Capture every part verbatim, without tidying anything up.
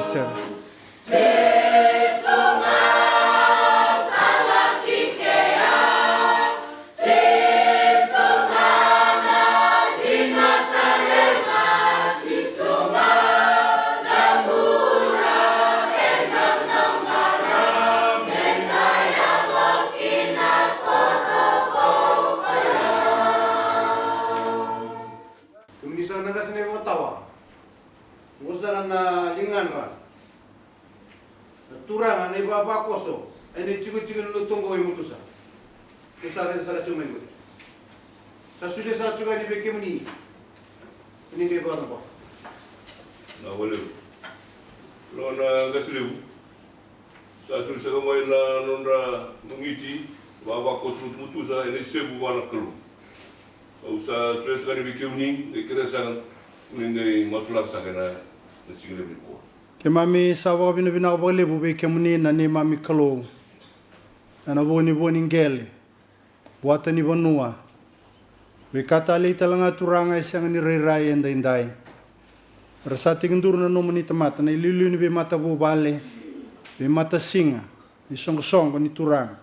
Sega. Kemuni saka na qase ni vakatawa, qo saka na ligadra na turaga na ivavakoso ena itikotiko ni lotu oqo e Motusa. Ko sa raica saka tiko mai qori. Sa solia saka tiko yani vei kemuni. Ni qai vakacabora. Na walevu. Lo na qase levu. Sa soli saka mai na nodra magiti vavakoso Motusa ena isevu vua na Kalou. Au sa solia saka ni vei kemuni, qai kerea saka ni qai masulaka saka ena, na siga levu nikua. Keimami sa vakavinavinaka vakalevu vei kemuni na neimami Kalou. Ena vuku ni vua ni qele, vuata ni vanua, veika talei tale ga Turaga e sega ni rairai edaidai. Era sa tekiduru na nomuni tamata na iliuliu ni veimatavuvale, veimatasiga, isoqosoqo ni Turaga.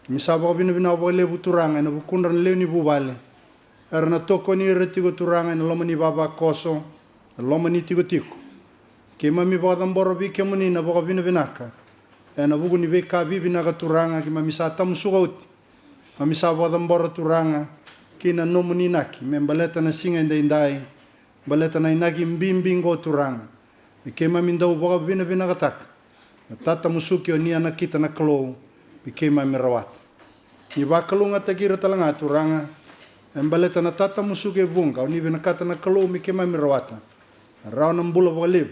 Keimami sa vakavinavinaka vakalevu Turaga ena vukudra na lewe ni vuvale. Era na tokoni ira tiko Turaga ena loma ni vavakoso, na loma ni tikotiko. Keimami vakacabora vei kemuni na vakavinavinaka ena vuku ni veika vivinaka Turaga keimami sa tamusuka oti. Keimami sa vakacabora Turaga ki na nomuni inaki me baleta na siga edaidai, baleta na inaki bibi qo Turaga. Me keimami dau vakavinavinakataka na tatamusuki o ni a nakita na Kalou me keimami rawata. Ni vakalougatataki ira tale ga Turaga me baleta na tatamusuki e vuqa o ni vinakata na Kalou me keimami rawata. Na rawa na bula vakalevu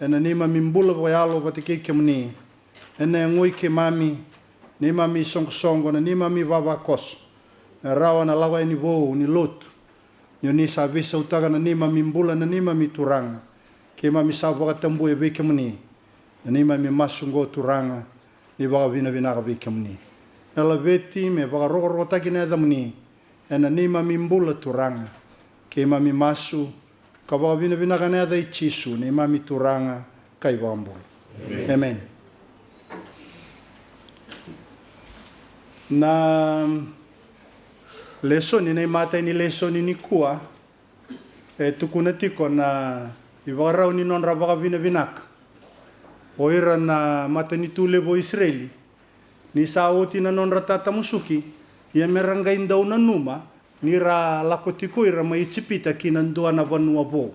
ena neimami bula vakayalo vata kei kemuni. Ena yagoi keimami, neimami isoqosoqo, na neimami vavakoso. Na rawa na lako yani vou ni lotu. Ni o ni sa veisautaka na neimami bula, na neimami Turaga. Keimami sa vakatabuya vei kemuni na neimami masu qo Turaga, ni vakavinavinaka vei kemuni. Na laveti me vakarokorokotaki na yacamuni ena neimami bula Turaga. Keimami masu ka vakavinavinaka ena yaca i Jisu neimami Turaga ka iVakabula. Amen. Amen. Na lesoni, na imatai ni lesoni nikua e tukuna tiko na ivakarau ni nodra vakavinavinaka o ira na matanitu levu o Isireli ni sa oti na nodra tatamusuki, ia me ra qai dau nanuma ni ra lako tiko ira mai Ijipita ki na dua na vanua vou.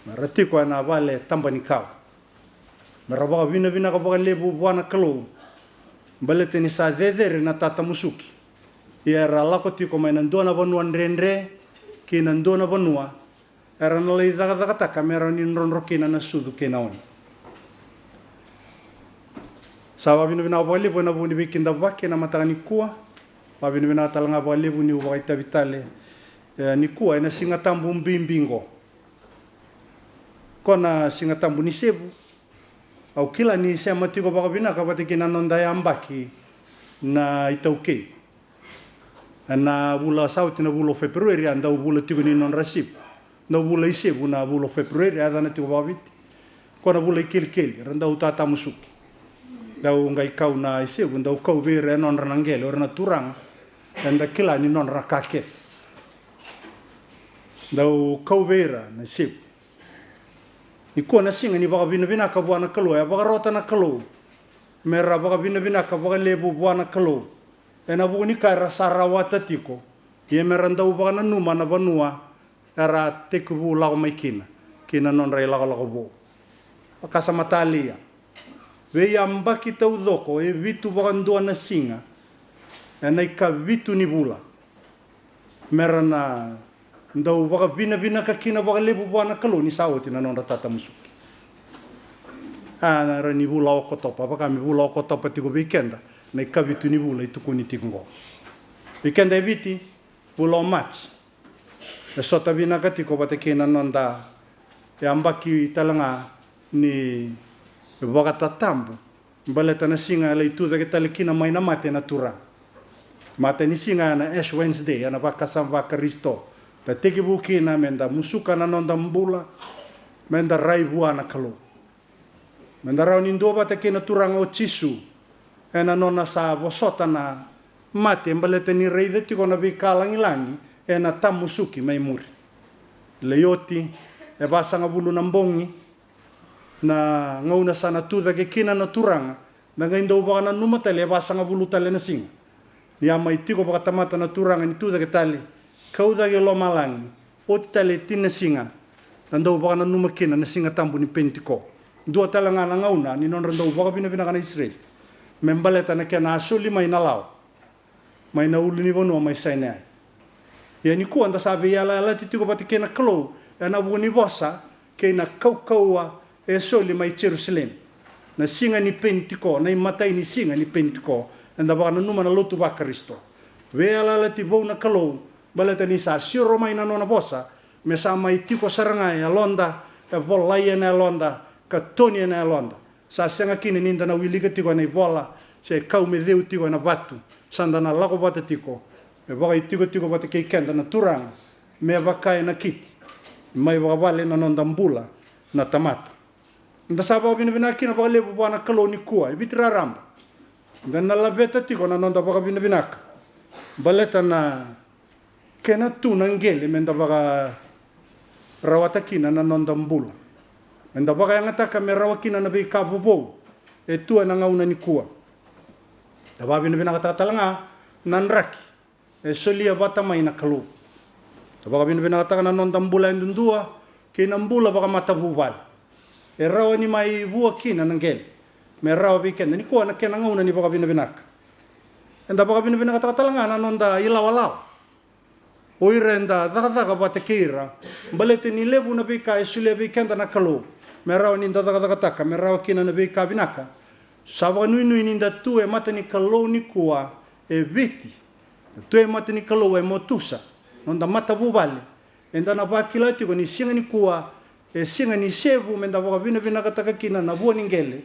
Me ra tiko ena vale tabanikawa. Me ra vakavinavinaka vakalevu vua na Kalou baleta ni sa cecere na tatamusuki. Ia era lako tiko mai na dua na vanua dredre ki na dua na vanua era na lai cakacakataka me rawa ni drodro kina na sucu kei na oni. Sa vakavinavinaka vakalevu ena vuku ni veikidavaki ena mataka nikua. Vakavinavinaka tale ga vakalevu niu vakaitavi tale, e, nikua ena Siga Tabu bibi qo. Ko na Siga Tabu ni Sevu. Au kila ni sema tiko vakavinaka vata kei na noda yabaki na iTaukei. Ena vula sa oti, na vula o Feperueri, a dau vula tiko ni nodra sevu. Dau vula i sevu na vula o Feperueri, a yacana tiko vakaviti ko na vula i kelikeli, era dau tatamusuki. Dau qai kau na isevu, dau kau vei ira e nodra na qele, o ira na turaga eda kila ni nodra na ka kece. Dau kau vei ira na isevu. Nikua na siga ni vakavinavinaka vua na Kalou, e vakarota na Kalou me ra vakavinavinaka vakalevu vua na Kalou ena vuku ni ka era sa rawata tiko, ia me ra dau vakananuma na vanua era tekivu lako mai kina, ki na nodra ilakolako vou. Vakasamataka, veiyabaki taucoko e vitu vakadua na siga ena ikavitu ni vula, me ra na dau vakavinavinaka kina vakalevu vua na Kalou ni sa oti na nodra tatamusuki. A, na ra ni vula o Okotova, vaka me vula o Okotova tiko vei keda, na ikavitu ni vula e tukuni tiko qo. Vei keda e Viti, vula o Maji. E sota vinaka tiko vata kei na noda yabaki tale ga ni vakatatabu, baleta na siga e lai tu cake tale kina mai na mate na Turaga. Matai ni siga ena Ash Wednesday, ena vakasama va-Karisito, da tekivu kina me da musuka na noda bula, me da rai vua na Kalou. Me da rawa ni duavata kei na Turaga o Jisu ena nona sa vosota na mate, baleta ni raica tiko na veika lagilagi ena tamusuki mai muri. Lai oti e vasagavulu na bogi, na gauna sa na tucake kina na Turaga, da qai dau vakananuma tale e vasagavulu tale na siga. Ni a mai tiko vakatamata na Turaga ni tucake tale, kau cake i lomalagi, oti tale e tini na siga, da dau vakananuma kina na Siga Tabu ni Penitiko. Dua tale ga na gauna ni nodra dau vakavinavinaka na Isireli me baleta na kena a soli mai na lawa mai na ulunivanua mai Saineai. Ia nikua da sa veiyalayalati tiko vata kei na Kalou ena vuku ni vosa kei na kaukauwa e soli mai Jerusalemi. Na siga ni Penitiko, na imatai ni siga ni Penitiko, eda vakananuma na lotu vaKarisito. Veiyalayalati vou na Kalou, baleta ni sa siro mai na nona vosa me sa mai tiko sara ga e yaloda, e volai ena yaloda, ka toni ena yaloda. Sa sega kina ni da na wilika tiko ena ivola, se kau me ceu tiko ena vatu. Sa da na lako vata tiko, me vakaitikotiko vata kei keda na Turaga, me vaka e nakiti mai vakavale na noda bula na tamata. Da sa vakavinavinaka kina vakalevu vua na Kalou nikua e Viti raraba. Da na laveta tiko na noda vakavinavinaka baleta na kena tu na qele me da vakarawata kina na noda bula, me da vakayagataka me rawa kina na veika vovou e tu ena gauna nikua. Da vakavinavinakataka tale ga na draki e solia vata mai na Kalou. Da vakavinavinakataka na noda bula yadudua kei na bula vakamatavuvale. E rawa ni mai vua kina na qele me rawa vei keda nikua na kena gauna ni vakavinavinaka. Eda vakavinavinakataka tale ga na noda ilawalawa, o ira eda cakacaka vata kei ira, baleta ni levu na veika e solia vei keda na Kalou me rawa ni da cakacakataka me rawa kina na veika vinaka. Sa vakanuinui ni da tu e mata ni Kalou nikua e Viti, da tu e mata ni Kalou e Motusa, noda matavuvale. Eda na vakila tiko ni siga nikua e siga ni sevu me da vakavinavinakataka kina na vua ni qele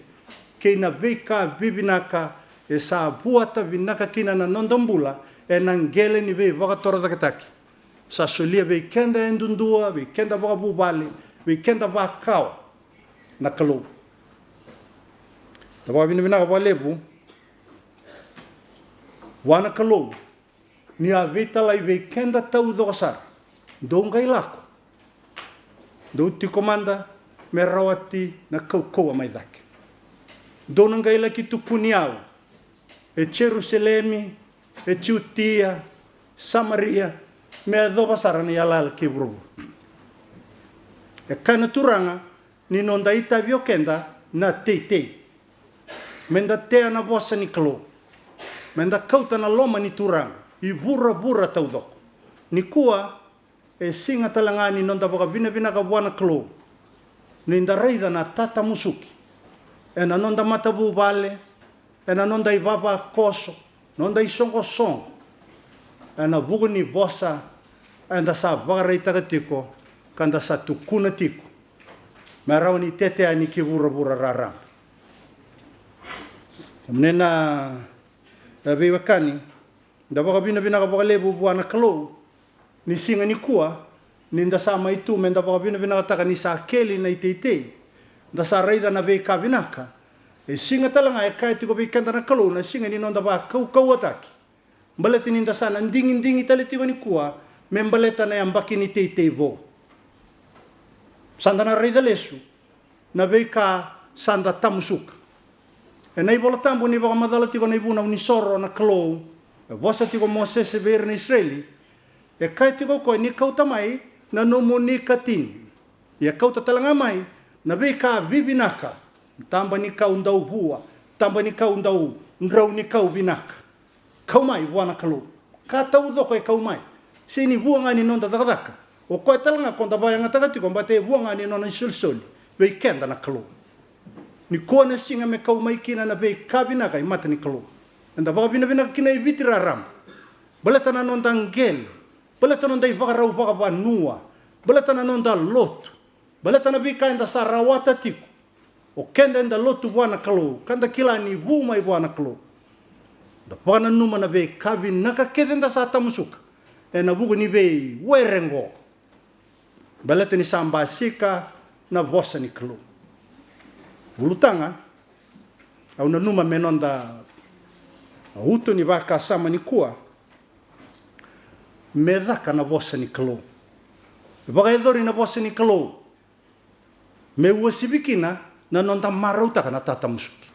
kei na veika vivinaka e sa vuata vinaka kina na noda bula ena qele ni veivakatorocaketaki sa solia vei keda yadudua, vei keda vakavuvale, vei keda vakawa na Kalou. Da vakavinavinaka vakalevu vua na Kalou ni a veitalai vei keda taucoko sara. Dou qai lako, dou tiko mada me rawati na kaukauwa mai cake. Dou na qai laki tukuni au e Jerusalemi, e Jutia, Samaria, me yacova sara na iyalayala kei vuravura. E kaya na Turaga ni noda itavi o keda na teitei. Me da tea na vosa ni Kalou, me da kauta na loma ni Turaga i vuravura taucoko. Nikua e siga tale ga ni noda vakavinavinaka vua na Kalou ni da raica na tatamusuki ena noda matavuvale, ena noda ivavakoso, noda isoqosoqo, ena vuku ni vosa eda sa vakaraitaka tiko ka da sa tukuna tiko me rawa ni tete yani ki vuravura raraba. Kemuni na, e, veiwekani, da vakavinavinaka vakalevu vua na Kalou ni siga nikua, ni da sa mai tu me da vakavinavinakataka ni sa keli na iteitei, da sa raica na veika vinaka. E siga tale ga e kaya tiko vei keda na Kalou na siga ni noda vakaukauwataki. Baleta ni da sa na digidigi tale tiko nikua me baleta na yabaki ni teitei vou. Sa da na raica lesu na veika sa da tamusuka. Ena iVola Tabu ni vakamacala tiko na ivunau ni soro na Kalou, e vosa tiko o Mosese vei ira na Isireli, e kaya tiko o koya ni kauta mai na nomuni katini. Ia kauta tale ga mai na veika vivinaka, taba ni kau dau vua, taba ni kau dau drau ni kau vinaka. Kau mai vua na Kalou. Ka taucoko e kau mai. Sega ni vua ga ni noda cakacaka. O koya tale ga ko da vakayagataka tiko, baleta e vua ga ni nona isolisoli vei keda na Kalou. Nikua na siga me kau mai kina na veika vinaka i mata ni Kalou. Eda vakavinavinaka kina e Viti raraba. Baleta na noda qele, baleta na noda ivakarau vakavanua, baleta na noda lotu, baleta na veika eda sa rawata tiko. O keda eda lotu vua na Kalou, ka da kila ni vu mai vua na Kalou. Da vakananuma na veika vinaka kece da sa tamusuka ena vuku ni veiwere oqo. Baleta ni sa basika na vosa ni Kalou. Ulutaga, au nanuma me noda uto ni vakasama nikua, me caka na vosa ni Kalou. Vakayacori na vosa ni Kalou me uasivi kina na noda marautaka na tatamusuki.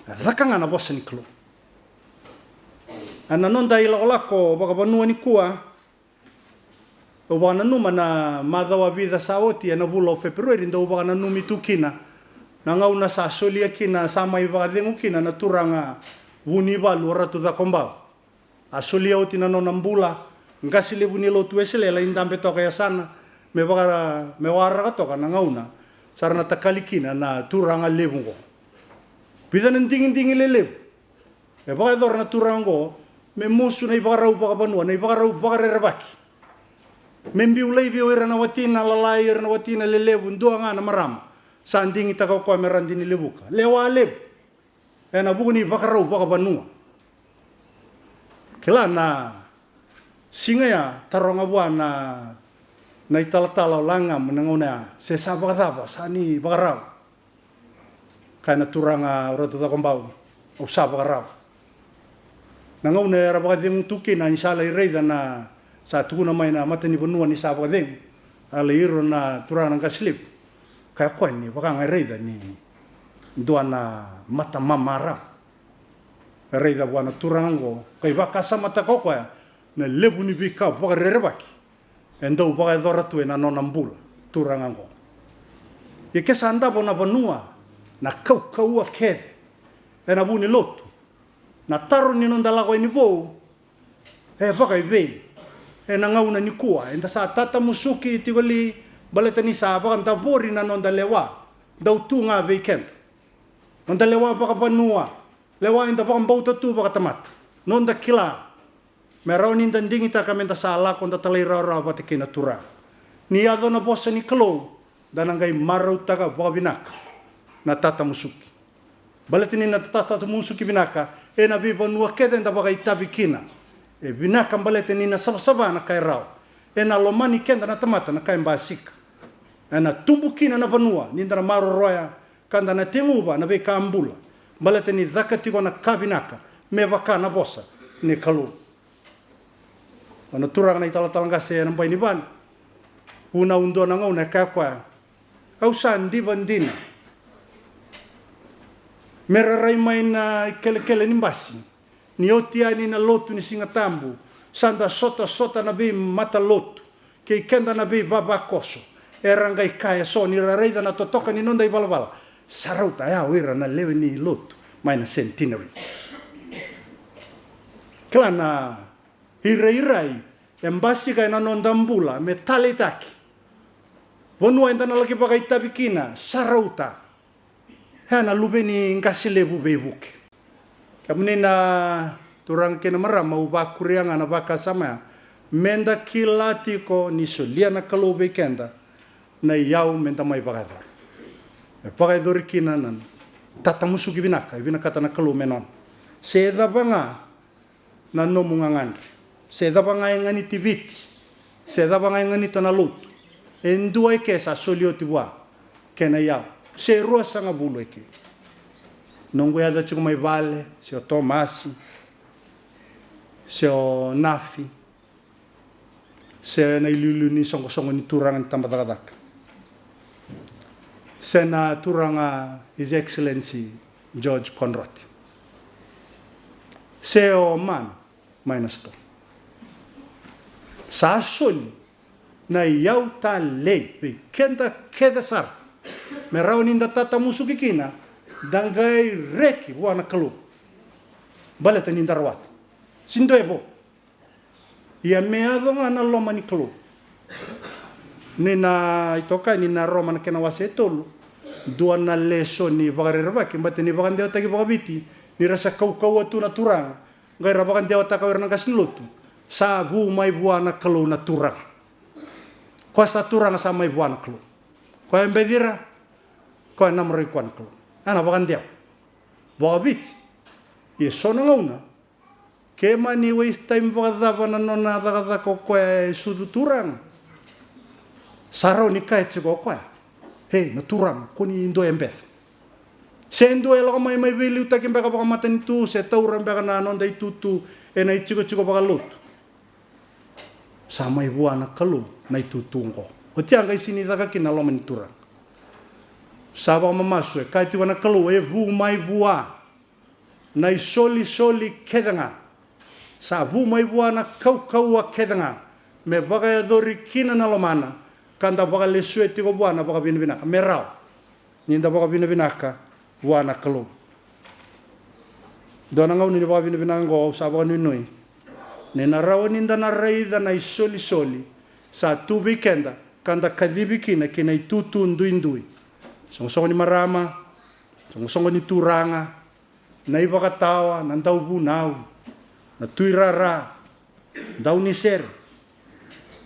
Caka ga na vosa ni Kalou. Ena noda ilakolako vakavanua nikua, au vakananuma na macawa vica sa oti ena vula o Feperueri, dau vakananumi tu kina na gauna sa solia kina, sa mai vakacegu kina na turaga Vunivalu o Ratu Cakobau. A solia oti na nona bula, qase levu ni lotu Wesele, lai dabe toka e yasana, me vaka, me waraka toka na gauna sa ra na takali kina na turaga levu oqo. Vica na digidigi lelevu e vakayacora na turaga oqo, me musu na ivakarau vakavanua, na ivakarau vakarerevaki. Me biu laivi o ira na watina lalai, o ira na watina lelevu, dua ga na marama sa digitaka o koya me ra dinilevuka. Lewa levu ena vuku ni vakarau vakavanua. Kila na siga ya, taroga vua na, na italatala o Lagamu na gauna ya, se sa vakacava, sa ni vakarau? Kaya na turaga o Ratu Cakobau, au sa vakarau. Na gauna era vakacegu tu kina, ni sa lai raica na, sa tukuna mai na matanivanua ni sa vakacegu, a lai iro na turaga na qase levu. Kaya o koya ni vaka ga e raica ni dua na mata mamarau. E raica vua na turaga oqo, ka ivakasamataka o koya na levu ni veika vakarerevaki e dau vakayacora tu ena nona bula, turaga oqo. Ia ke sa davo na vanua, na kaukauwa kece ena vu ni lotu, na taro ni noda lako yani vou, e vakaivei ena gauna nikua? Eda sa tatamusuki tiko li baleta ni sa vakadavori na noda lewa, dau tu ga vei keda? Noda lewa vakavanua, lewa eda vakabauta tu vakatamata, noda kila me rawa ni da digitaka me da sa lako, da talairawarawa vata kei na Turaga. Ni yaco na vosa ni Kalou, da na qai marautaka vakavinaka na tatamusuki. Baleta ni na tatamusuki vinaka ena veivanua kece eda vakaitavi kina, e vinaka baleta ni na savasava na ka e rawa. Ena lomani keda na tamata na ka e basika. Ena tubu kina na vanua ni da na maroroya, ka da na teguva na veika bula, baleta ni caka tiko na ka vinaka me vaka na vosa ni Kalou. O na turaga na italatala qase ena bai ni vale, vunau dua na gauna e kaya o koya, au sa diva dina me ra rai mai na ikelekele ni basi, ni oti yani na lotu ni Siga Tabu, sa da sotasota na veimatalotu kei keda na veivavakoso. Era qai kaya eso ni ra raica na totoka ni noda ivalavala, sa rauta ya o ira na lewe ni lotu mai na Centenary. Kila na irairai e basika ena noda bula me taleitaki. Vanua eda na laki vakaitavi kina, sa rauta ya na luve ni qase levu veivuke. Kemuni na turaga kei na marama, au vakuria ga na vakasama ya, me da kila tiko ni solia na Kalou vei keda na iyau me da mai vakayacora. Me vakayacori kina na tatamusuki vinaka e vinakata na Kalou me nona. Se cava ga na nomu gagadre, se cava ga e ganiti Viti, se cava ga e ganita na lotu, e dua eke sa soli oti vua kena iyau, se ruasagavulu eke. Noqu yaca tiko mai vale, se o Tomasi, se o Nafi, se na iliuliu ni soqosoqo ni turaga ni tabacakacaka, se na turaga His Excellency George Konrote, se o Manu mai na sitoa. Sa soli na iyau talei vei keda kece sara, me rawa ni da tatamusuki kina, da qai reki vua na Kalou, baleta ni da rawata. Sega ni dua e vo. Ia me yaco ga na loma ni Kalou. Ni na itokani na Roma na kena wase e tolu, dua na lesoni vakarerevaki, baleta ni vakadewataki vakaviti ni ra sa kaukauwa tu na turaga, qai ra vakadewataka o ira na qase ni lotu. Sa vu mai vua na Kalou na turaga. Koya sa turaga sa mai vua na Kalou. Koya e beci ira, koya e namaravi koya na Kalou. Ena vakadewa vakaviti. Ia so na gauna, ke mani waste time vakacava na nona cakacaka o koya e sucu turaga, sa rawa ni kaya tiko o koya, Ei, na Turaga, ko ni dua e beca. Se dua e lako mai, mai veiliutaki beka vakamatanitu, se taura beka na noda itutu ena itikotiko vakalotu. Sa mai vua na Kalou na itutu oqo. Oti ya qai sini caka kina na loma ni Turaga. Sa vakamamasu, e kaya tiko na Kalou, e vu mai vua na isolisoli kece ga. Sa vu mai vua na kaukauwa kece ga, me vakayacori kina na lomana, ka da vakalesuya tiko vua na vakavinavinaka. Me rawa ni da vakavinavinaka vua na Kalou. Dua na gauna ni vakavinavinaka oqo, au sa vakanuinui ni na rawa ni da na raica na isolisoli sa tu vei keda, ka da kacivi kina ki na itutu duidui. Soqosoqo ni marama, soqosoqo ni turaga, na ivakatawa, na dauvunau, na tuirara, daunisere.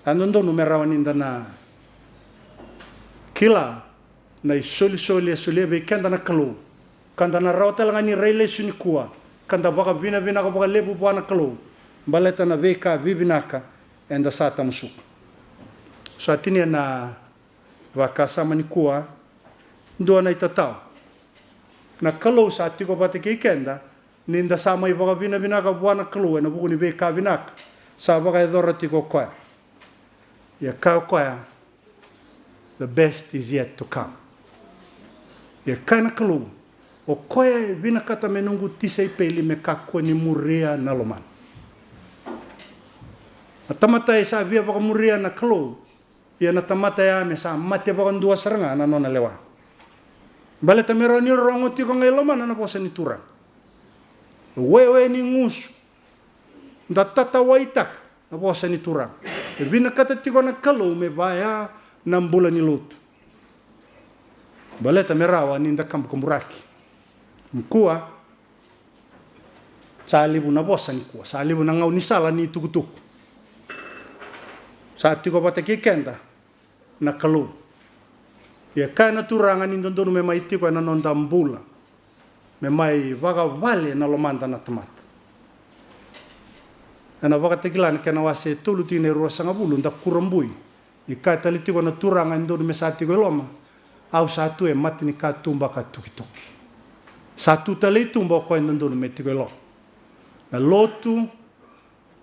A dodonu me rawa ni da na kila na isolisoli e solia vei keda na Kalou, ka da na rawa tale ga ni rai lesu nikua, ka da vakavinavinaka vakalevu vua na Kalou baleta na veika vivinaka eda sa tamusuka. Sa tinia na vakasama nikua, dua na itatau. Na Kalou sa tiko vata kei keda, ni da sa mai vakavinavinaka vua na Kalou ena vuku ni veika vinaka sa vakayacora tiko o koya. Ia kaya o koya, the best is yet to come. Ia kaya na Kalou, o koya e vinakata me noqu tisaipeli me kakua ni muria na lomana. Na tamata e sa via vakamuria na Kalou, ia na tamata ya me sa mate vakadua sara ga na nona lewa. Baleta me rawa ni rogo tiko ga i lomana na vosa ni Turaga. Wewe ni gusu, da tatawaitaka na vosa ni Turaga. E vinakata tiko na Kalou me vaya na bula ni lotu. Baleta me rawa ni da kabukaburaki. Nikua, sa levu na vosa nikua, sa levu na gaunisala ni tukutuku. Sa tiko vata kei keda na Kalou. Ia kaya na Turaga ni dodonu me mai tiko ena noda bula, me mai vakavale ena lomada na tamata. Ena Vakatakila na kena wase e tolu, tikina e ruasagavulu, da kurabui. Ni kaya tale tiko na Turaga e dodonu me sa tiko i loma, au sa tu e matanikatuba ka tukituki. Sa tu tale i tuba o koya e dodonu me tiko i loma. Na lotu,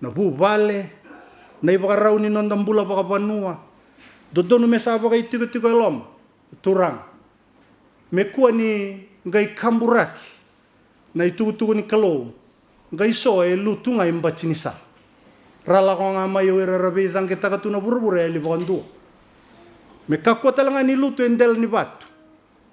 na vuvale, na ivakarau ni noda bula vakavanua, dodonu me sa vakaitikotiko e loma na Turaga. Me kua ni qai kaburaki na itukutuku ni Kalou, qai so e lutu ga i bati ni sala. Ra lako ga mai o ira ra veicaqetaka tu na vuravura e yali vakadua. Me kakua tale ga ni lutu e dela ni vatu.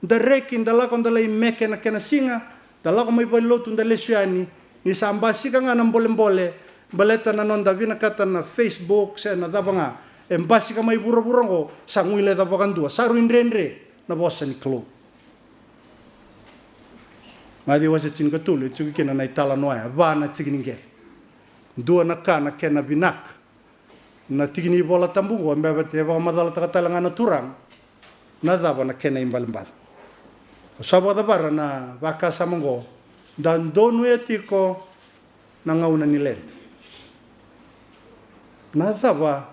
Da reki, da lako da lai meke na kena siga, da lako mai valenilotu da lesu yani, ni sa basika ga na bolebole, baleta na noda vinakata na Facebook se na cava ga e basika mai vuravura oqo, sa guileca vakadua, sa rui dredre na vosa ni Kalou. Maciu wase tinikatolu, e tiko kina na italanoa ya, va na tiki ni qele. Dua na ka na kena vinaka na tiki ni iVola Tabu oqo, me vaka e vakamacalataka tale ga na Turaga na cava na kena ibalebale. Au sa vakacavara na vakasama oqo, da donuya tiko na gauna ni lede. Na cava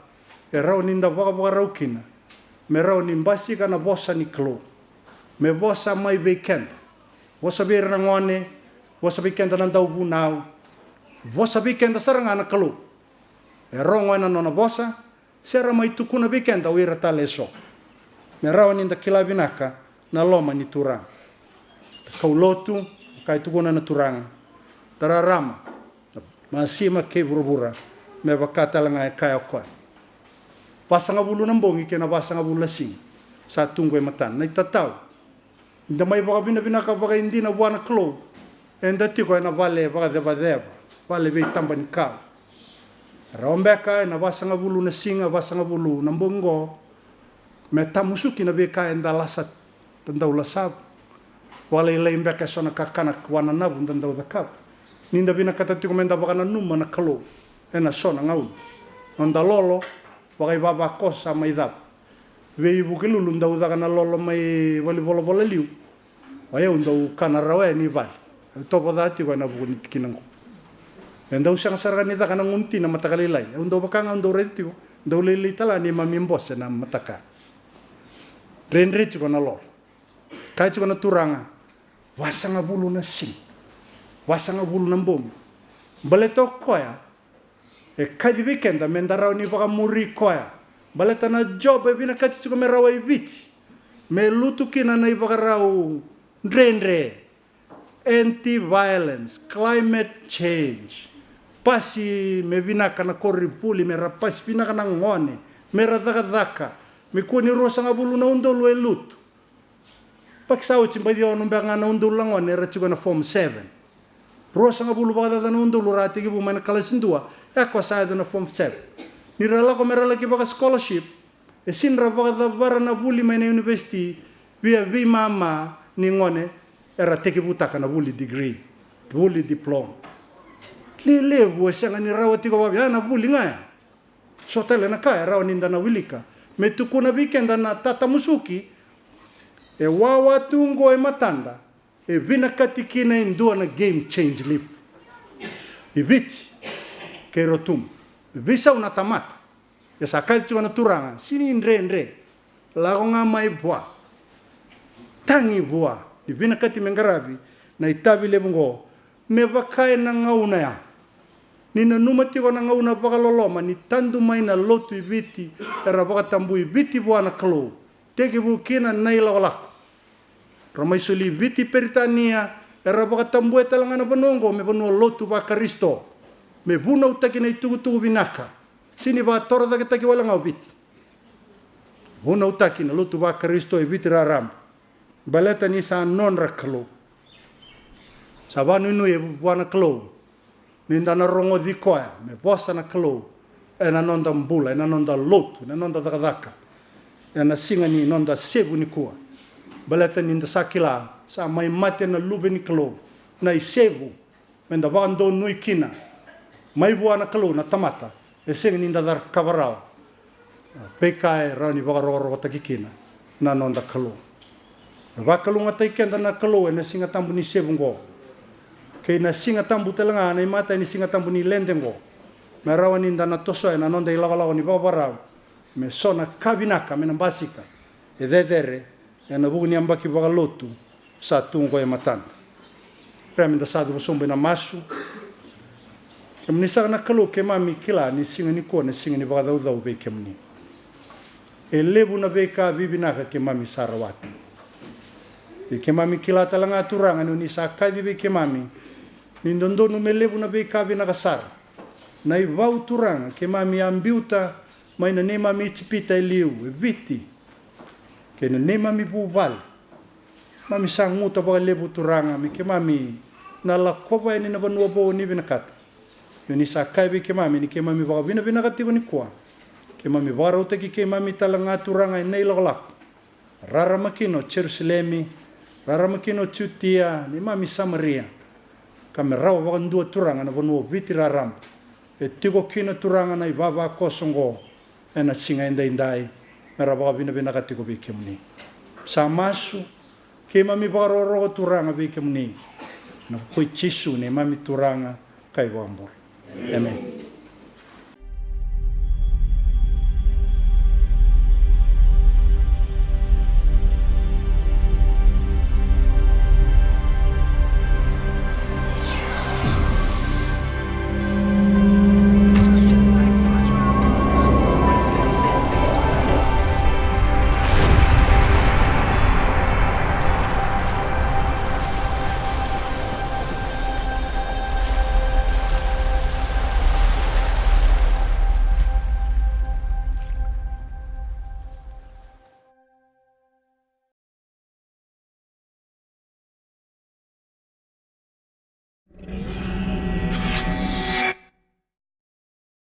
e rawa ni da vakavakarau kina me rawa ni basika na vosa ni Kalou, me vosa mai vei keda, vosa vei ira na gone, vosa vei keda na dauvunau, vosa vei keda sara ga na Kalou. E rogo ena nona vosa, se ra mai tukuna vei keda o ira tale eso, me rawa ni da kila vinaka na loma ni Turaga. Da kaulotu, ka e tukuna na Turaga, da rarama, da masima kei vuravura, me vaka tale ga e kaya o koya. Vasagavulu na bogi kei na vasagavulu na siga sa tu qo e matana. Na itatau, da mai vakavinavinaka vakaidina vua na Kalou, eda tiko ena vale vakacevaceva, vale veitabanikau. Rawa beka ena vasagavulu na siga, vasagavulu na bogi oqo, me tamusuki na veika eda lasa, da dau lasava. Vakalailai beka eso na kakana wananavu da dau cakava. Ni da vinakata tiko me da vakananuma na Kalou ena so na gauna, noda lolo vakaivavakoso sa mai cava. Vei Vukelulu dau caka na lolo mai valenivolavola liu. O yau dau kana rawa yani i vale. Au tovo ca tiko ena vuku ni tikina oqo. E dau sega sara ga ni caka na gunu ti na mataka lailai. Au dau vaka ga au dau raica tiko, dau lailai tale ga neimami bose na mataka. Dredre tiko na lolo. Kaya tiko na Turaga, vasagavulu na siga, vasagavulu na bogi. Baleta o koya e kaci vei keda me da rawa ni vakamuri koya. Baleta na job e vinakati tiko me rawa i Viti, me lutu kina na ivakarau dredre, anti-violence, climate change, pasi me vinaka na koronivuli, me ra pasi vinaka na gone, me ra cakacaka, me kua ni ruasagavulu na udolu e lutu. Paki sa oti, baci ono beka ga na udolu na gone era tiko ena form seven. Ruasagavulu vakacaca na udolu ra tekivu mai na kalasi dua, e a koya sa yaco na form seven. Ni ra lako me ra laki vaka scholarship, e sega ni ra vakacavara na vuli mai na university via veimama ni gone era tekivutaka na vuli degree, vuli diploma. Lelevu e sega ni rawa tiko vaka ya na vuli ga ya. So tale na ka e rawa ni da na wilika me tukuna vei keda na tatamusuki e wawa tu oqo e matada, e vinakati kina e dua na game change levu i Viti kei Rotuma. Veisau na tamata. E sa kaci tiko na Turaga, sega ni dredre, lako ga mai vua, tagi vua, ni vinakati me qaravi na itavi levu oqo, me vaka ena gauna ya. Ni nanuma tiko na gauna vakaloloma ni tadu mai na lotu i Viti, era vakatabui Viti vua na Kalou, tekivu kina na ilakolako. Ra mai soli Viti Peritania, era vakatabuya tale ga na vanua oqo me vanua lotu vaKarisito, me vunautaki na itukutuku vinaka. Sega ni vakatorocaketaki wale ga o Viti. Vunautaki na lotu vaKarisito e Viti raraba. Baleta ni sa nodra Kalou. Sa vakanuinui e vua na Kalou ni da na rogoci koya me vosa na Kalou ena noda bula, ena noda lotu, ena noda cakacaka, ena siga ni noda isevu nikua. Baleta ni da sa kila, sa mai mate na Luve ni Kalou, na isevu me da vakadonui kina mai vua na Kalou na tamata, e sega ni da cakava rawa veika e rawa ni vakarokorokotaki kina na noda Kalou. E vakalougatataki keda na Kalou ena Siga Tabu ni sevu oqo, kei na Siga Tabu tale ga na imatai ni Siga Tabu ni Lede oqo, me rawa ni da na tosoya na noda ilakolako ni vakavakarau me so na ka vinaka me na basika e cecere ena vuku ni yabaki vakalotu sa tu oqo e matada. Rea me da sa cuva sobu ena masu. Kemuni saka na Kalou, keimami kila ni siga nikua na siga ni vakacaucau vei kemuni. E levu na veika vivinaka keimami sa rawata. Ia keimami kila tale ga, Turaga, ni o ni sa kaci vei keimami ni dodonu me levu na veika vinaka sara. Na ivau, Turaga, keimami a biuta mai na neimami Ijipita e liu, e Viti, kei na neimami vuvale. Keimami sa guta vakalevu, Turaga, me keimami na lakova yani na vanua vou o ni vinakata. Ia o ni sa kaya vei keimami ni keimami vakavinavinaka tiko nikua, keimami vakarautaki keimami tale ga, Turaga, ena ilakolako. Rarama kina o Jerusalemi, rarama kina o Jutia, neimami Samaria, ka me rawa vakadua, Turaga, na vanua o Viti raraba. E tiko kina, Turaga, na ivavakoso oqo ena siga edaidai, me ra vakavinavinaka tiko vei kemuni. Sa masu, keimami vakarokoroko, Turaga, vei kemuni, ena vuku i Jisu, neimami Turaga ka iVakabula. Emeni.